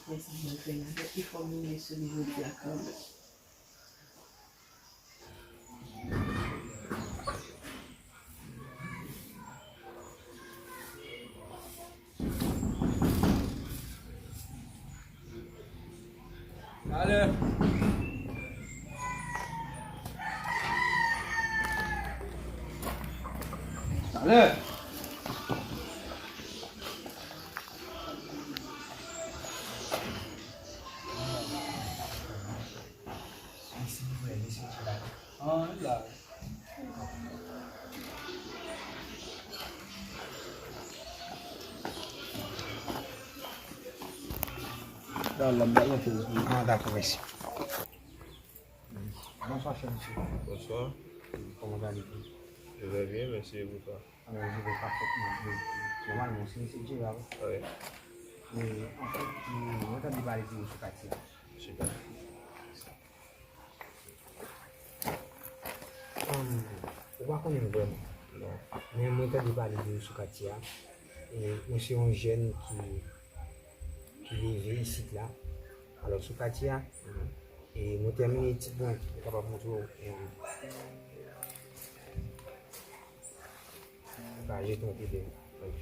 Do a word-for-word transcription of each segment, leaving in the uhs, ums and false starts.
Sa mwen fè la, e fò m rive sou li jodi a kanmenm. Talè. Talè. An, la. An, dakò, mèsi. Bonswa, chè mesye. Bonswa. Kòman w ale? Je vais bien, merci, et vous, toi? Alò, je vais parfaitement bien. Nòmalman, se mesye Gerald. Wi. E, anfèt, mwen tande pale de ou sou katye a. Sipa. Ahn, ou pa konnen m vrèman. Non. Men mwen tande pale de ou sou katye a. E mwen se yon jèn ki, ki leve isit la. Alò, sou katye a, e mwen tèmine etid mwen, mwen kapab montre w, e, Ou ka jete yon kout de. Ok.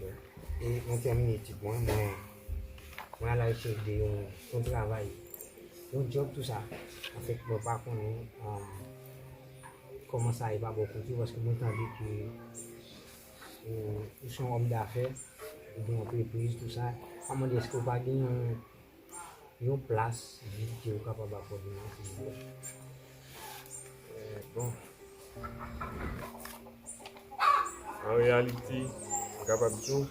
E mwen tèmine etid mwen, mwen, mwen a la rechèch de yon, yon travay, yon djòb, tou sa. Anfèt, mwen pa konnen, um, kòman sa ye pa bò kote w, paske mwen tande ke ou, ou se yon òm dafè, ou gen yon antrepriz, tou sa. Sa mande èske ou pa gen yon yon plas vid ke ou kapab akòde mwen, silvouplè? Eh, bon. An reyalite, m kapab di w,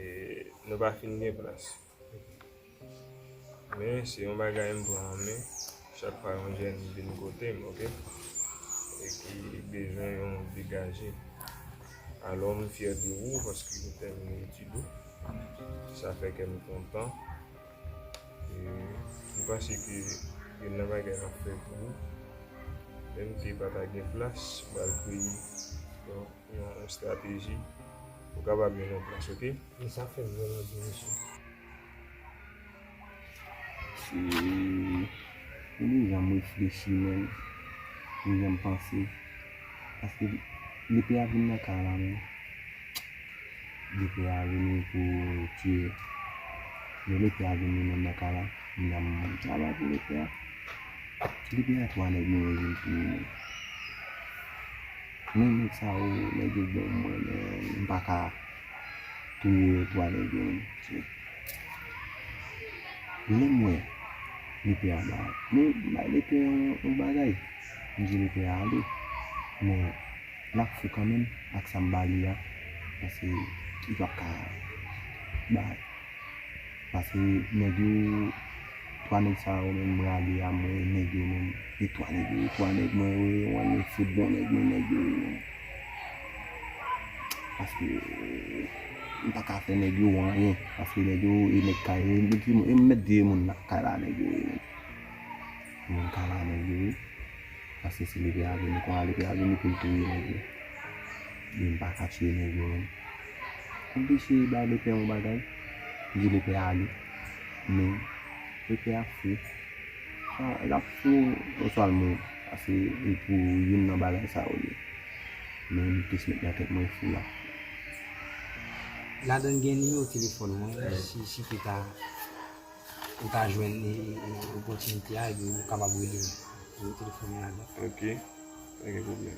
eh, nou pa fin gen plas. Men, se yon bagay m pran an men. Chak fwa yon jèn vin kote m, oke, e ki bezwen yon degaje, alò m fyè de ou paske ou tèmine etid ou. Sa fè kè m kontan. E m panse ke youn nan bagay m ap fè pou ou, menm ke pa ta gen plas, m pral kreye yon, yon estrateji pou w kapab jwenn yon plas, oke? E sa fè m vrèman byen, mesye. Se, se de jan m reflechi menm, de jan m panse. Paske lepè a vin nan kay la menm. Lepè a vini pou tiye. Lè lepè a vini menm nan kay la, m nan m travay pou lepè a. Lepè a twa nèg mwen yo vin touye menm. Men nèg sa yo, nèg yo bon mwen, men m pa ka touye twa nèg yo menm. Lè m wè lepè a bay, men m bay lepè yon, yon bagay. M di lepè a ale. Men l ap fou kanmenm ak sa m ba li a. Paske li p ap ka bay. Paske nèg yo, twa nèg sa yo menm, m rale a, m wè nèg yo menm. E twa nèg yo, twa nèg mwen yo ye, wan yo se bon nèg mwen, nèg yo ye menm. Paske m pa ka fè nèg yo anyen. Paske nèg yo e nèg kay, e m mèt di e moun nan kay la nèg yo ye menm. Moun kay la nèg yo ye. Paske si lepè a vini, konnya lepè a vini pou l touye nèg yo. E m pa ka tiye nèg yo menm. M oblije bay lepè yon bagay, di lepè a ale. Men lepè a fou. A, l ap fou, oswa l mouri. Paske e pou youn nan bagay sa yo li ye. Men m plis met nan tèt mwen fou la. Ladan l gen nimewo telefòn mwen, si, si ke ta, ou ta jwenn, e, e, e, opòtinite a, epi ou kapab rele m. Nimewo telefòn mwen ladan. Ok, pa gen pwoblèm.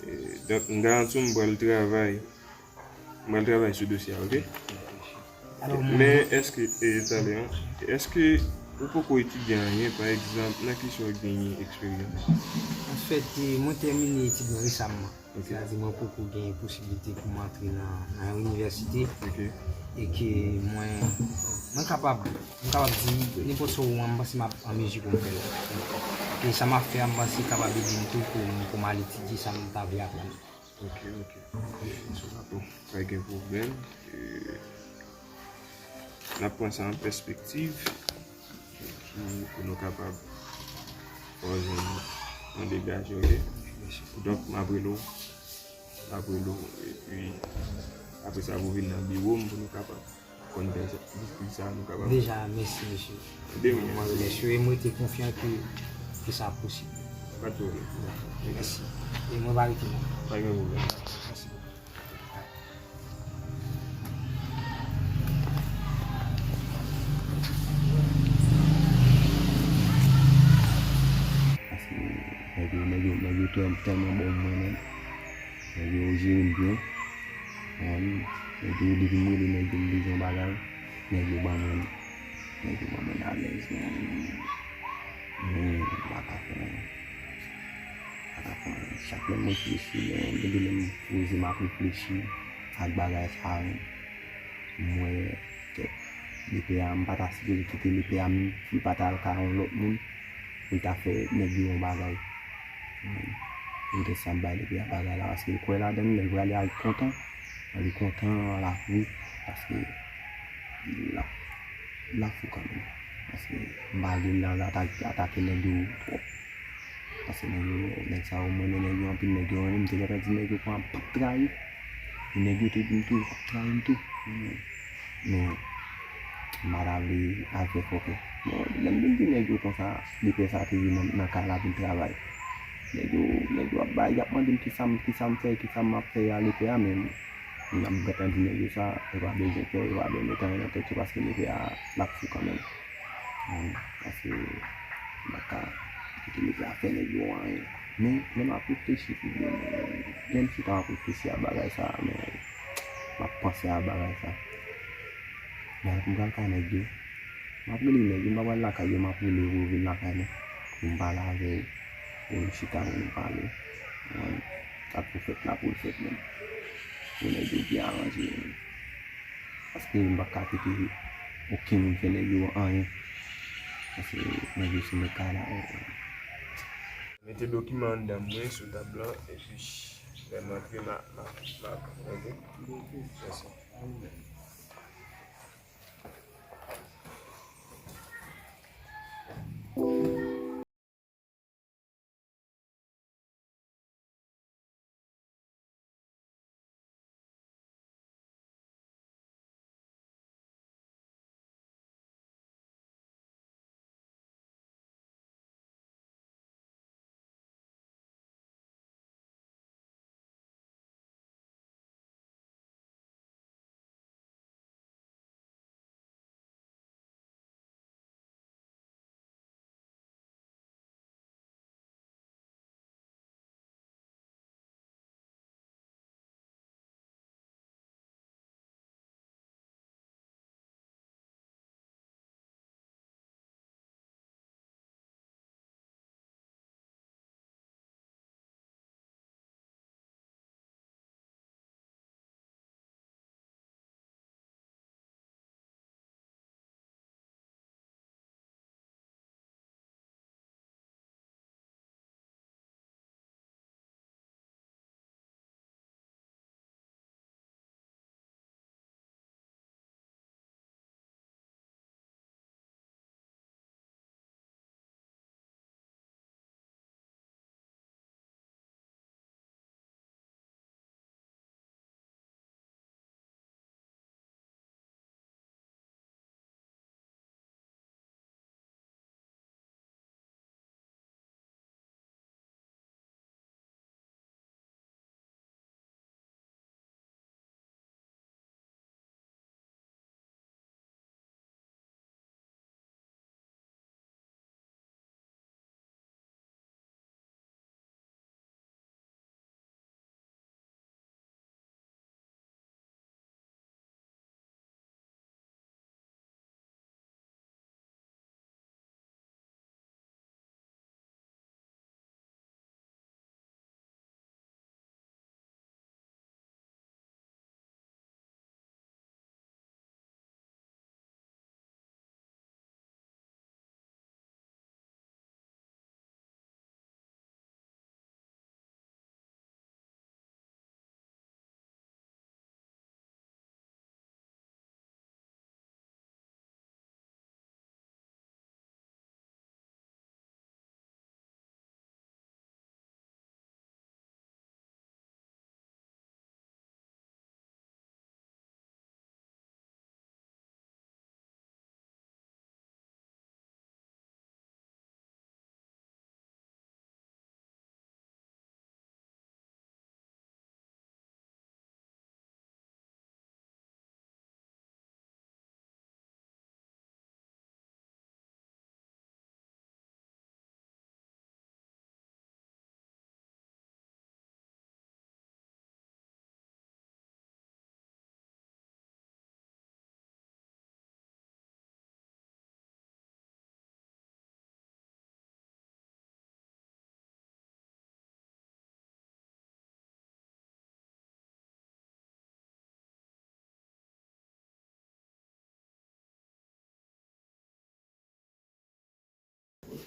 E, donk, m garanti w m pral travay. M pral travay sou dosye a, ok? Men èske, e, talè, èske ou poko etidye anyen, pa egzanp, nan kisa w genyen eksperyans? Anfèt, e, mwen tèmine etid mwen resamman. Ok. Sètadi mwen poko gen posiblite pou m antre nan, nan yon inivèsite. Ok. E ke mwen, mwen kapab, mwen kapab di, nenpòt sa ou wè, m panse m ap an mezi pou m fè l. E sa m ap fè a, m panse kapab ede m tou pou m, pou m al etidye sa m ta vle aprann. Ok, ok. Bon, pa gen pwoblèm. E, n ap pran sa an pèspektiv. Pou, pou nou kapab fè w jwenn yon degaje, ok? Donk, m ap rele w. M ap rele w, epi apre sa, pou vin nan biwo m, pou nou kapab Konn fè sa, diskite sa, nou kapab. Deja, mèsi, mesye. De rien. Mwen remèsye w e mwen te konfyan ke, ke sa posib. Pa de pwoblèm. Dakò. Mèsi. E mwen va rete la. Pa gen pwoblèm. Mèsi bokou. Paske nèg yo, nèg yo, nèg yo tèl-, tèlman bon pou mwen menm. Nèg yo jere m byen. Mwen, nèg yo, depi m rele nèg yo, m bezwen yon bagay, nèg yo ban mwen li. Nèg yo ban mwen li alèz, men, men, m pa ka fè anyen. M pa ka fè anyen. Chak lè m reflechi, men, gen de lè m poze, m ap reflechi ak bagay sa yo. M wè, kèt, lepè a, m pa ta sipoze kite lepè a, m, pou l pa ta al ka yon lòt moun, pou l ta fè nèg yo yon bagay. Poutèt sa, m bay lepè a bagay la, paske l kwè ladan l, lè l prale a, li kontan, li kontan, l ap ri, paske l ap, l ap fou kanmenm. Paske m pa vle l al ata-, atake nèg yo twòp. Paske nèg yo, nèg sa yo, m renmen nèg yo anpil, nèg yo renmen m, m te gentan di nèg yo pou m p ap trayi. E nèg yo te di m tou, yo p ap trayi m tou. Men, m pa ta vle al fè fòkè. Bon, lè m vin di nèg yo konsa, lepè sa te vin nan, nan kay la vin travay. Nèg yo, nèg yo ap bay, y ap mande m kisa m, kisa m fè, kisa m ap fè a lepè a, men m ap gentan di nèg yo sa, yo pa bezwen pè, yo pa bezwen met anyen nan tèt yo, paske lepè a, l ap fou kanmenm. Paske m pa ka kite lepè a fè nèg yo anyen. Men, lè m ap reflechi pi byen, lè m chita m ap reflechi a bagay sa, men, m ap panse a bagay sa. Men, m pral kay nèg yo. M ap rele nèg yo, m pa pral lakay yo, m ap rele yo pou yo vin lakay mwen. Pou m pale avè yo. Pou nou chita, pou nou pale. Sa k pou fèt la, pou l fèt menm. Pou nèg yo byen aranje. Paske m pa ka kite okenn moun fè nèg yo anyen. Paske nèg yo se nèg kay la. Mete dokiman anndan mwen sou tab lan, epi lè m antre, m a, m a, m a, oke? Mèsi.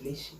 Peche.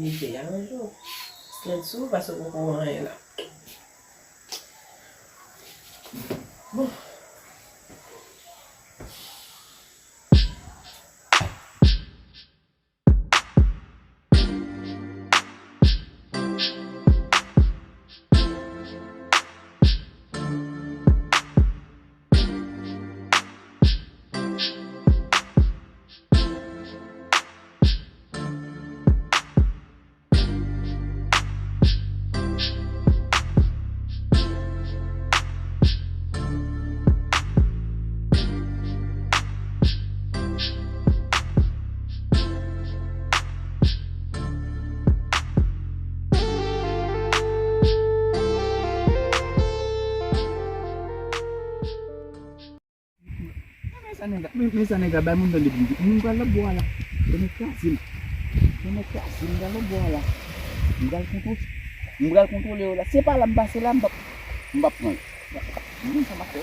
Mete a yon jou. Slen sou, paske w poko wè anyen la. Bon. Men, men sa nèg la bay moun tande pou m di. Moun pral lòt bò a la. Yo mèt kraze m. Yo mèt kraze m, pral lòt bò a la. M pral kontwole, m pral kontwole yo la. Se pa la m pase la, m p ap, m p ap pran yo. Moun sa m ap fè.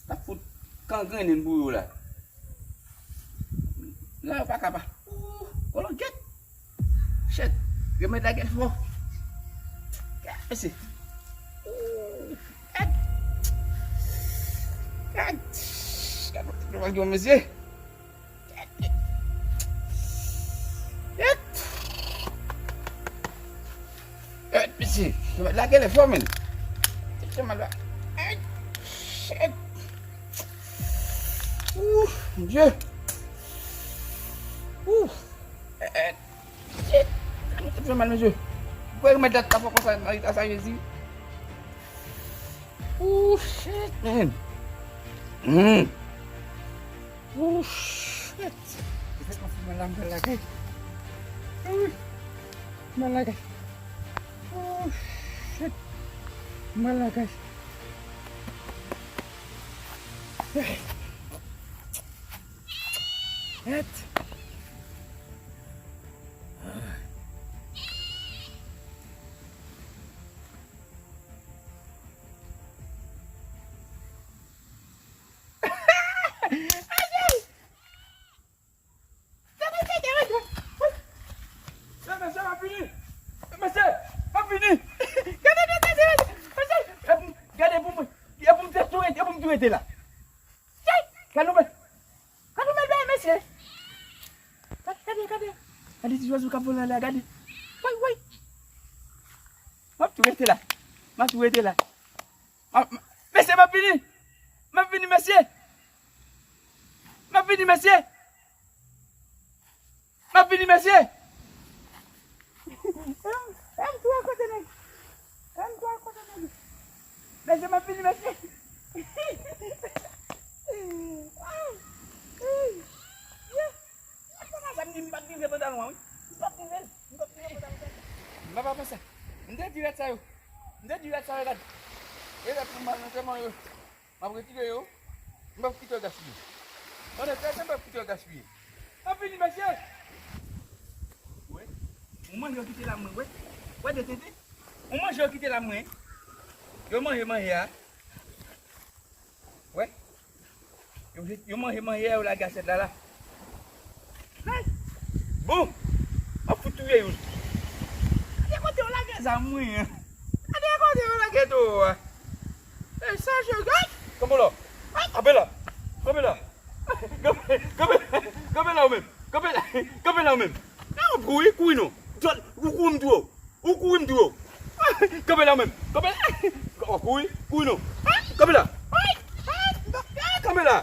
T ap fout kangrennen pou yo la. La yo pa ka pa. Ooh, kolon gèt. Shit. Yo mèt lage l fò. Gad mesye. Ooh, gad. Gad. Gad mesye. Gad. Gad mesye. Yo mèt lage l fò, men. Gad. Shit. Ooh, mon Dieu. Ooh. Eh, eh, shit. Sa nou te fè mal, mesye. Ou kwè remèd la t ap fè konsa nan eta sa, Jezi? Ooh, shit, man. Mm. Ooh, shit. Se fèt mwen fè mal la, m pral lakay. Ooh. M pral lakay. Ooh, shit. M pral lakay. Hey. Gad. Ay, ay. Gade, gade, gade. Wi. Mesye, m ap vini. Mesye, m ap vini. Gade, gade, gade, mesye. Gade pou mwen. E pou m te tou rete, e pou m tou rete la. Gade nou, men. Gade nou, men, mesye. Gade, gade, gade. Gade ti zwazo k ap vole anlè a, gade. Woy, woy. M ap tou rete la. M ap tou rete la. M ap, m-, mesye, m ap vini. M ap vini, mesye. M ap vini, mesye. M ap vini, mesye. M, m tou akote nèg. M tou akote nèg. Mesye, m ap vini, mesye. Ay, ay, yeah. Sa m di, m pa t vin fè pantalon an, wi. M pa t vin fè l. M pa t vin fè pantalon sa. M pa pa panse. M te di rèd sa yo. M te di rèd sa yo, gad. E rèd pou m al nan antèman yo. M ap retire yo. M p ap kite yo gaspiye. Mande tèt, m p ap kite yo gaspiye. M ap vini, mesye. Wè. Ou manje yo kite la mwen, wè. Wè de tete. Ou manje yo kite la mwen. Yo manje manje a. Wè. Yo, yo manje manje a, yo lage asyèt la la. Hey! Bon, m ap fout touye youn. Gade kote yo lage zam mwen an. Gade kote yo lage towo a. E sa, je gad. Kanpe la. Kanpe la. Kanpe la. Kanpe, kanpe, kanpe la ou menm. Kanpe la. Kanpe la ou menm. Nan w ap kouri, kouri non. Jòn, ou kouri m tou. Ou kouri m tou. Kanpe la ou menm. Kanpe la. W ap kouri, kouri non. Kanpe la. Kanpe la.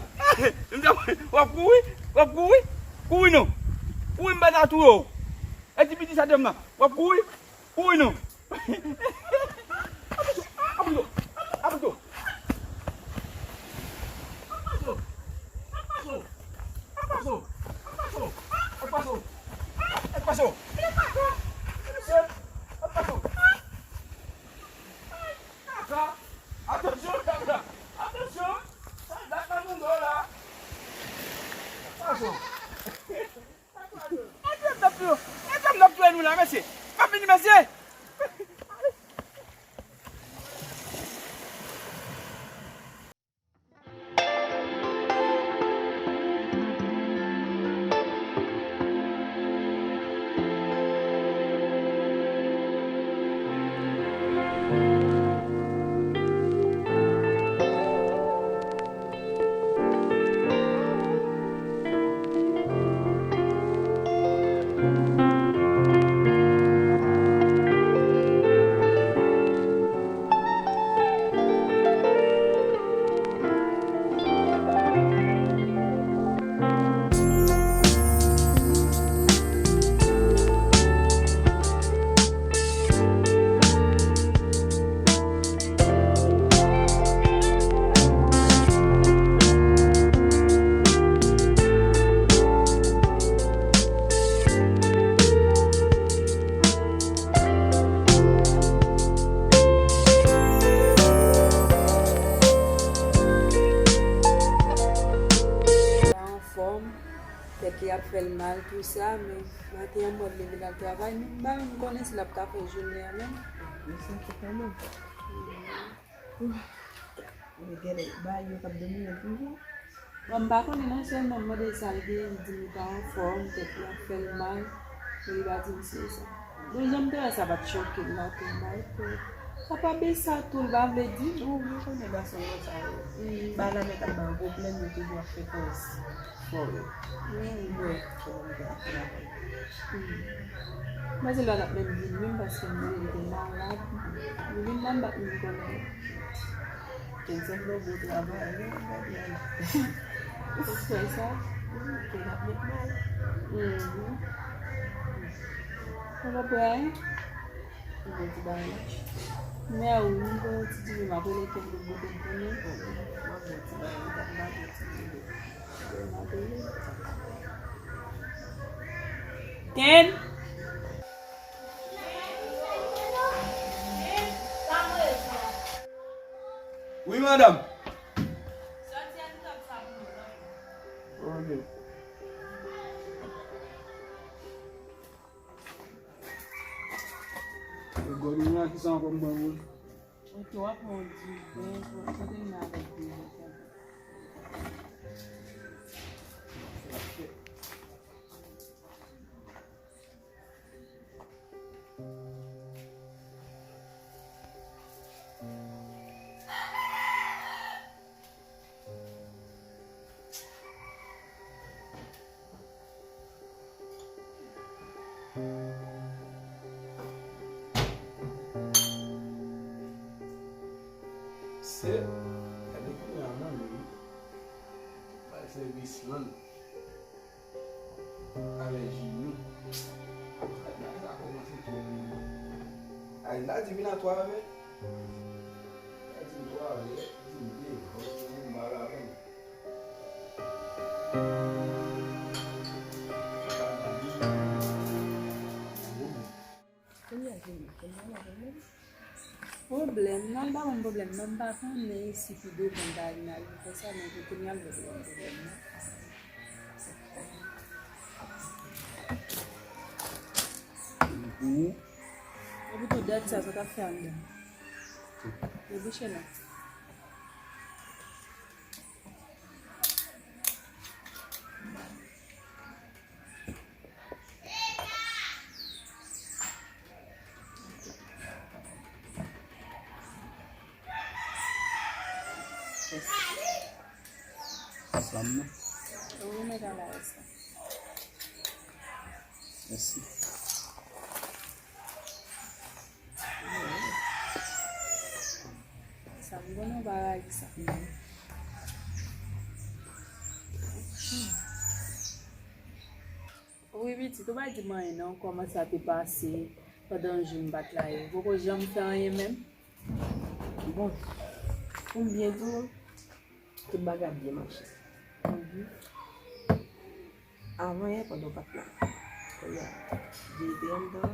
W ap kouri, w ap kouri, kouri non. Kouri m pa ta touye w. E ti piti sa de m nan. W ap kouri, kouri non. Aplike w. Aplike w. Atansyon, kamera. Atansyon. Sa dat nan moun do la. Atansyon. Epi m t ap touye, epi m t ap touye nou la, mesye. M ap vini, mesye. Pa anfòm, tèt li ap fè l mal, tou sa, men maten an, mwen leve l al travay, menm bagay, m konnen si l ap ka fè jounen an menm. Li santi kanmenm. Ou genlè bay yo k ap domine l toujou. Bon, m pa konnen non, sèlman m mande sa l gen, li di m li pa anfòm, tèt li ap fè l mal, men li pa di m si e sa. Bon, jan m te wè sa pa t choke m, m pa t bay pè. Sa pa besa tou, l pa vle di. Ou, ou konnen gason konsa yo. Mm. Ba la mèt ap ba yo pwoblèm, yo toujou ap fè pòz fò yo. Mm. Mwen, kòman m te ap fè avè l. Mm. M panse l pa t ap menm vin menm paske m wè li te malad. Li vin la m pa t menm konnen. Te sanble yon bon travay, wi, gade a la. Ou kwè sa? Wi, ke l ap met mal. Mhm. Ou pa kwè anyen? Yon bon ti bagay la. Mè wi, m pran yon ti dife, m ap rele Ken pou l pote l pou nou. M ap bon ti bagay, m ap bon ti dife. Ken? Wi, madanm. Ok. Gòdou la, kisa ankò m pran pou ou? Ok, w ap pran yon diven, kote m nan avèk diven sa? Gade kounye a manmi wi. Bay sèvis lann. Avè jenou. Bagay sa kòmanse twò wi. Ay, la di vin a twa avè. La di twa avè. Di m de vòt, se yon mal avè m. Pwoblèm nan, l pa ban m pwoblèm non, m pa konnen si pi devan m ta vin al fè sa, men pou kounye a m vle pwoblèm nan. Epi tou dèt sa, sa t ap fè anndan. Yo bouche non. Sa m nan? Wi, mwen ka la sa. Mèsi. Sa m konnen w pa rayi sa. Wi, pitit, ou pa di m anyen non, kòman sa te pase pandan jou m pa t la yo? Poko janm fè anyen menm? Bon, pou m byen di w, tout bagay ap byen mache. Avan yè, pandan w pa t la, kounye a, Jay te anndan,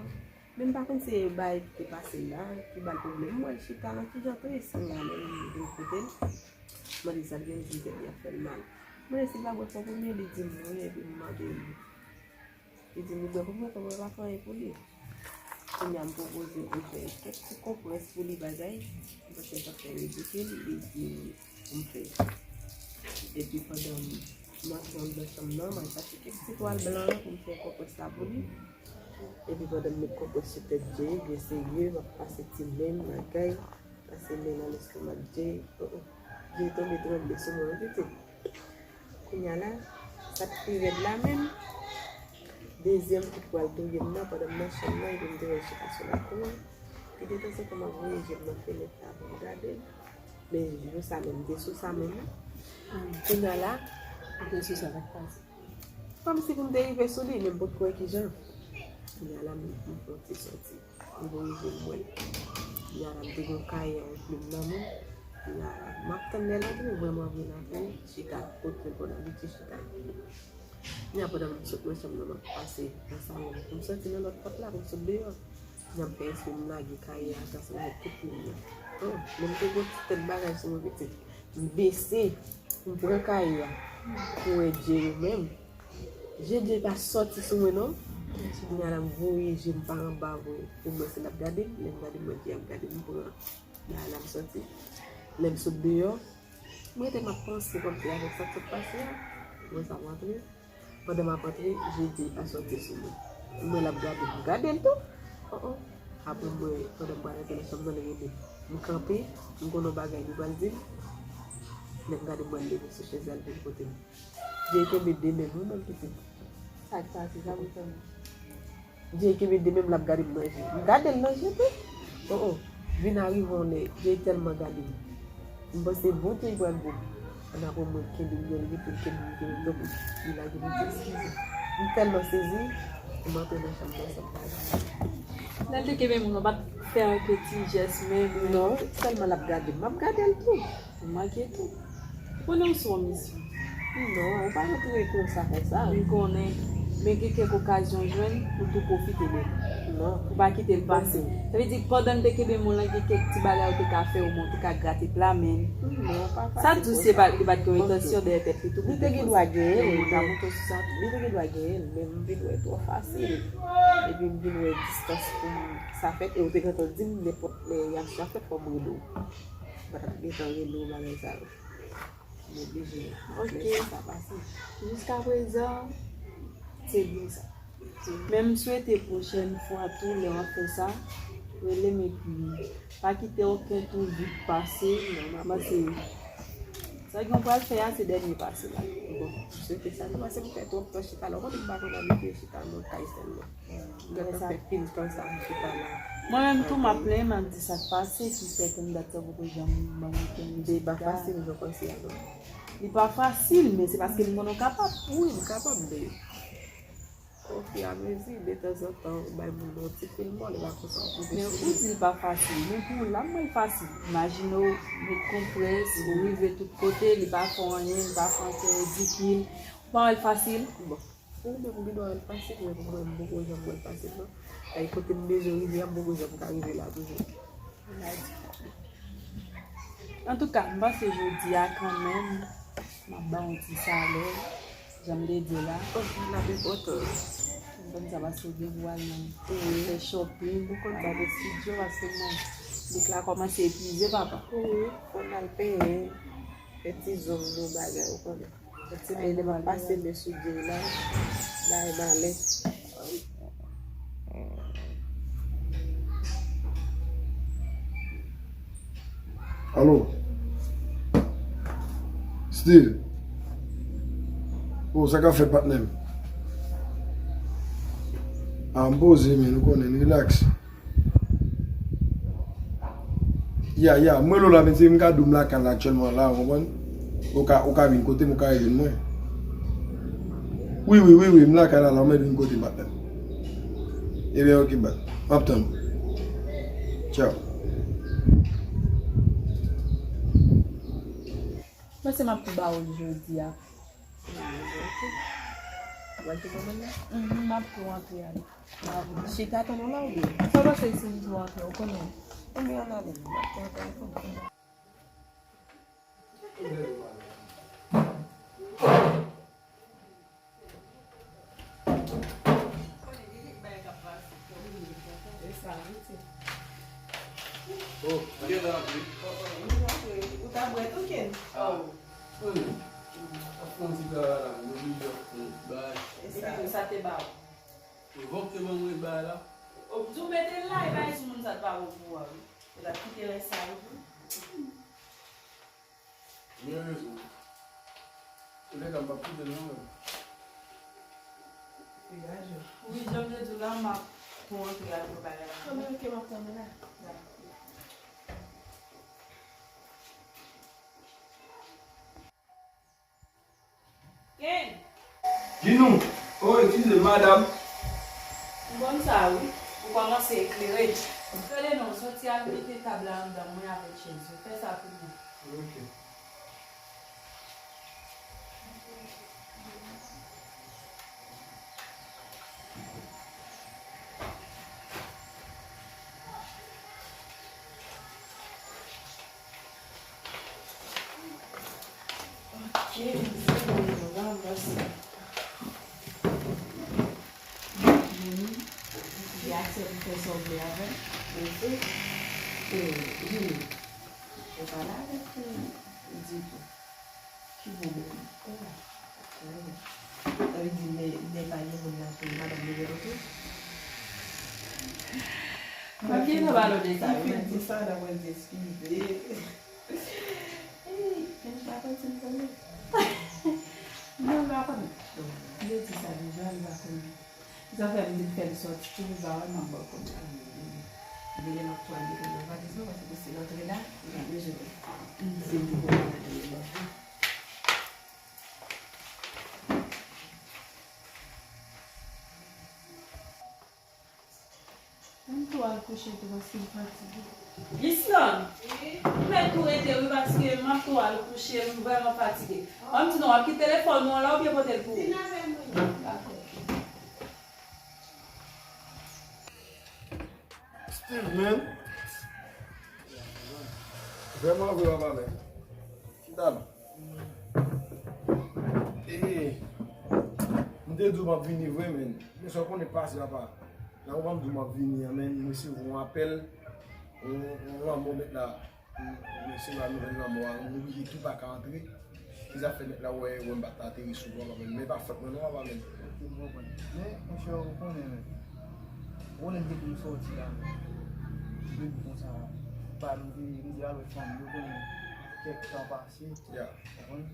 men m pa konn se bagay ki te pase la ki ba l pwoblèm. M wè l chita nan ti jan tris, kounye a, lè m vin kote l, m mande sa l gen, li di m tèt li ap fè l mal. M mande si l pa bwè fon pou mwen, li di m wi, epi m mande l. Li di m li bwè pou mwen, fò mwen pa fè anyen pou li. Kounye a, m pwopoze pou m fè kèk ti konprès pou li, bagay. M panse l t ap fè ridikil, li di pou m fè. Epi pandan m antre anndan chanm nan, m al chache kèk ti twal blan pou m fè konprès la pou li. Epi pandan m met konprès sou tèt Jay, byen serye, m ap pase ti men m, bagay. Pase men nan lestomak Jay. Oh, oh. Jay tonbe tranble sou mwen, wi, pitit. Kounye a la, sa k pi rèd la menm, dezyèm kout pral touye m nan, pandan m nan chanm nan, epi m te wè l chita sou lakou an. Li te tanse pou m ap voye je m nan fenèt la pou m gade l. Men jou sa menm, m te sou sa menm. Kounye a la, ou te sou sa, sa k pase? Kòmsi pou m te rive sou li, men m potko wè kijan. Kounye a la, m, m fè yon ti sòti. M voye je m wè l. Kounye a la, m te gen yon kaye a, yon plim nan men m. Kounye a la, m ap tann lè l antre, vrèman vre l antre, chita kot mwen konn abitye chita. Kounye a, pandan m sot nan chanm nan, m ap pase nan salon, pou m sòti nan lòt pòt la, pou m sot deyò. Kounye a, m fè espre m lage kaye a atè, se lage tout plim nan. Oh, men m te gen yon ti tèt bagay sou mwen, pitit. M bese, m pran kaye a pou wè je yo menm. Je je pa sòti sou mwen non. Kounye a la m voye je m pa anba vre. Pou m wè si l ap gade m. Lè m gade m wè je ap gade m, m pran bagay la m sòti. Lè m sot deyò, m rete m ap panse kòmsi avèk sa k sot pase a. M wè sa m antre. Pandan m ap antre, je je pa sòti sou mwen. M wè l ap gade m. M gade l tou. Oh, oh. Apre m wè, pandan m pral antre nan chanm nan, li rele m. M kanpe, m konnen yon bagay li pral di m. Lè m gade m wè l leve sou chèz la, l vin kote m. Jay kenbe de men m wi menm pitit. Sa k pase, sa pou fè m. Jay kenbe de men m, l ap gade m nan je. M gade l nan je tou. Oh, oh. Vin arive yon lè, Jay tèlman gade m. M panse bon Jay pral bon. Ann apre mwen kenbe m, li rete l kenbe m, kenbe m, donk li lage m, li di eskize. M tèlman sezi, m antre nan chanm nan san m pa di. Lè l te kenbe m, ou pa t fè ankenn ti jès menm? Non, sèlman l ap gade m. M ap gade l tou. Ou manke tou. Konnen w sou yon misyon. Non, ou pa rantre konsa, konsa. M konnen, men gen kèk okazyon w jwenn, ou tou pwofite de li. Non. Ou pa kite l pase. Sa vle di, pandan l te kenbe men w lan, gen kèk ti bagay ou te ka fè, ou te ka grate pla men l. Non, pa pase konsa. Sa di w se pa, li pa t gen yon entansyon dèyè tèt li tou pou pwofite. Li te gen dwa genyen l, men ou ta monte sou sa tou. Li te gen dwa genyen l, men m vin wè twò fasil. Epi m vin wè distans pou m, sa fèt, e ou te gentan di m nenpòt lè reyaksyon an fèt, fò m rele w. M pa t ap gentan rele w bagay sa yo. M oblije lèse sa pase. Jiskaprezan, se byen sa. Men m swete pwochèn fwa tou, lè w ap fè sa, rele m epi pa kite okenn tou vid pase. Mwen se, sa gen w pral fè a, se dènye pase la. Bon, m swete sa tou, paske m fè twòp tan chita la. Ou konnen m pa konn abitye chita nan kay sèlman. M gentan fè pil tan sa m chita la. Mwen menm tou, m ap plenyen, m ap di sa k pase, ki fè ke m dat sa poko janm ban m okenn rezilta. Li pa fasil, jan w panse a, non. Li pa fasil, men se paske m konnen w kapab. Wi, m kapab, men ofiramezi, detanzantan, ou bay moun nan yon ti pil mò, li pa konsa w konte sou li. Men ou di l pa fasil, men pou w la, m wè l fasil. Imajine w met konprès, ou rive tout kote, li pa fè w anyen, li pa fè w anyen ridikil. Ou pa wè l fasil? Bon. Ou menm ou gendwa wè l fasil, men pou mwen, m poko janm wè l fasil, non. Ay, kote m bezwen rive a, m poko janm ka rive la toujou. Antouka, m panse jodi a kanmenm, m ap ba w yon ti salè, jan m te di w la. Oh, m ap enpòtan. M konn sa paske w gen pou al nan fè shopping, ou konn sa de studio, paske mwen, bouk la kòmanse epuize, papa. Wi, fò n al penyen, fè ti zong nou bagay, ou konnen. Ti men lè m ap pase men sou Jay la, bay malè. Alo? Steve? Oh, sa k ap fèt, patnè m? Ah, m poze, men, ou konnen, m rilaks. Ya, ya, mwen lo la, men se m ka di w m lakay la aktyèlman la, ou konprann? Ou ka, ou ka vin kote m, ou ka jwenn mwen. Wi, wi, wi, wi, m lakay la, la, ou mèt vin kote m, patnè. Ebyen, oke, baz. M ap tann ou. Tchaw. Mwen se m ap tou ba ou l jodi a. Ou pral tou pran moun nan? Mhm, m ap tou antre ale. M ap chita tann ou la oubyen? Sa w panse si m tou antre, ou konnen? Ebyen, ann ale, m ap tou antre, ou konnen. Ou ta bwè tou, Ken? Ap fè yon ti travay la, m oblije ap fè yon ti bagay. Sa te ba ou. Vòk te ban mwen bagay la. Ou di w mete l la, e pa di moun sa t pa bon pou ou a, wi. Ou t ap kite rès sa yo pou ou. Ou gen rezon. Antoulèka, m p ap kite l non, menm. Degaje w. Wi, jan m te di w la, m ap tou antre al pran bagay la. Anben, oke, m ap tann ou la. Dakò. Ken? Ginou! Oh, eskize, madam. M konn sa, wi. Ou kòmanse eklere. Fede non, soti al mete tab la anndan mwen avèk chèz yo. Fè sa pou mwen. Ok. Ok, mwen se bon, mwen ranmase. Vini, li aksepte fè sa w vle avè l. Mwen se, e, Jimmy. Ou pale avèk li ditou. Ki pwoblèm? Sa vle di, men, men pa gen moun nan pou madanm li gen tou? M ap gen tan pale w de sa, wi, men. Di sa, l ap wè l di eskize. Ey, men m pa konn si m konnen. Non, m pa konnen. Bon, m te di sa deja, li pa konnen. Sa fè m di l fè l sòti tou, li pa wè m ap ba w kob la. Genlè m ap tou al mete l nan valiz mwen, paske se rantre la, li pa bezwen wè. Se pou kob la nan men l. Ann tou al kouche tou paske m fatige. Lislan, ou mèt tou rete wi paske m ap tou al kouche, m vrèman fatige. Ban m di non, w ap kite telefòn ou an la oubyen pote l pou ou? Vin avè m wi. Dakò. Steve, man. Vrèman vre, papa, man. Chita non. E, m te di w m ap vini vre, men. Men sa w konnen k pase, papa. Nan moman m di w m ap vini an, men, m resevwa yon apèl. Yon, yon lanmò mèt la. M, m resevwa nouvèl lanmò a. M oblije tou pa ka antre. Kisa k fè mèt la wè, wè m pa t ateri sou papa, men. Men pa fòt mwen non, papa, men. M konprann. Men, monchè, ou konnen, men. Ou konnen m te pou m sòti la, men. M te di konsa, pa m te, m te al wè fanmi yo, konnen kèk tan pase. Ya. Ou konprann? M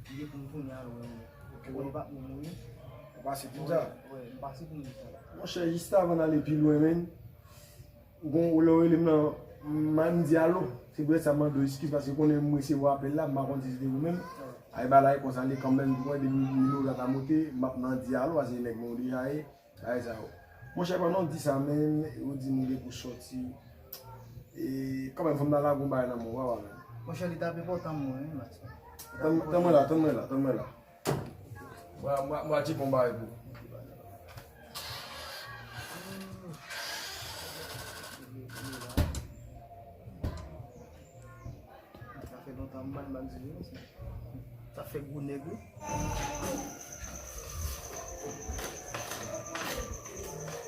te pou m tounen al wè yo. Ok, bon. Ou pa pou mouri. Ou pase pou sa? Wè, m pase pou m sa. Monchè, jis avan n ale pi lwen, men, Ou konn lè w rele m nan, m a di alo. Se poutèt sa m mande w eskiz, paske konnen m resevwa apèl la, m pa konn si se te ou menm. Ay bagay konsa li kanmenm, mwen depi Milo la ta monte, m ap nan di alo, paske nèg mwen deja ye. Bagay sa yo. Monchè, pandan w di sa menm, ou di nou gen pou sòti. E kanmenm, fò m ta lage yon bagay nan men w, papa menm. Monchè, li t ap enpòtan pou mwen, wi, Matson. Tann mwen la, tann mwen la, tann mwen la. Mwen, mwen, mwen tcheck yon bagay pou ou. Sa fè lontan m pa t bandi wi. Sa fè gwo nèg wi.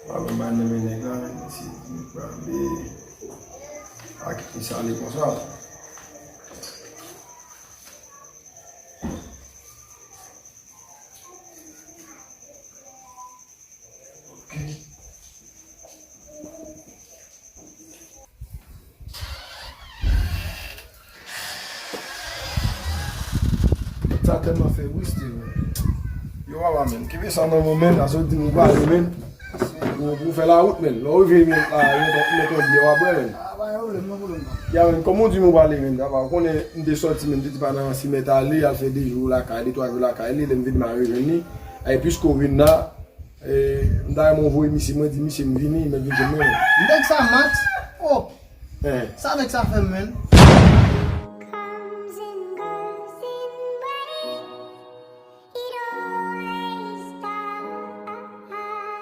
Pa mwen pa renmen nèg la, men si m pral ak misye ale konsa. Ok. Sa tèlman fè bri, Steven. Yo, papa, menm. Kenbe sa nan men w, menm. Sa sot di nou pale, menm. Pou, pou fè lawout, menm. Lè w rive, menm, a, yon ton, yon ton biyè w ap bwè, menm. A, pa gen pwoblèm, non, pwoblèm, non. Ya, menm, kòman w di m ou pale, menm, papa? Ou konnen m te sòti, menm, m te di pa nan si mèt ale, al fè de jou lakay li, twa jou lakay li, lè m vini, m al rejwenn li. E piske w vin la, e, m ta renmen w voye misye, mwen di misye m vini, mèt vin jwenn mwen. Nèg sa mat. Oh! Hein. Sa nèg sa fè, menm?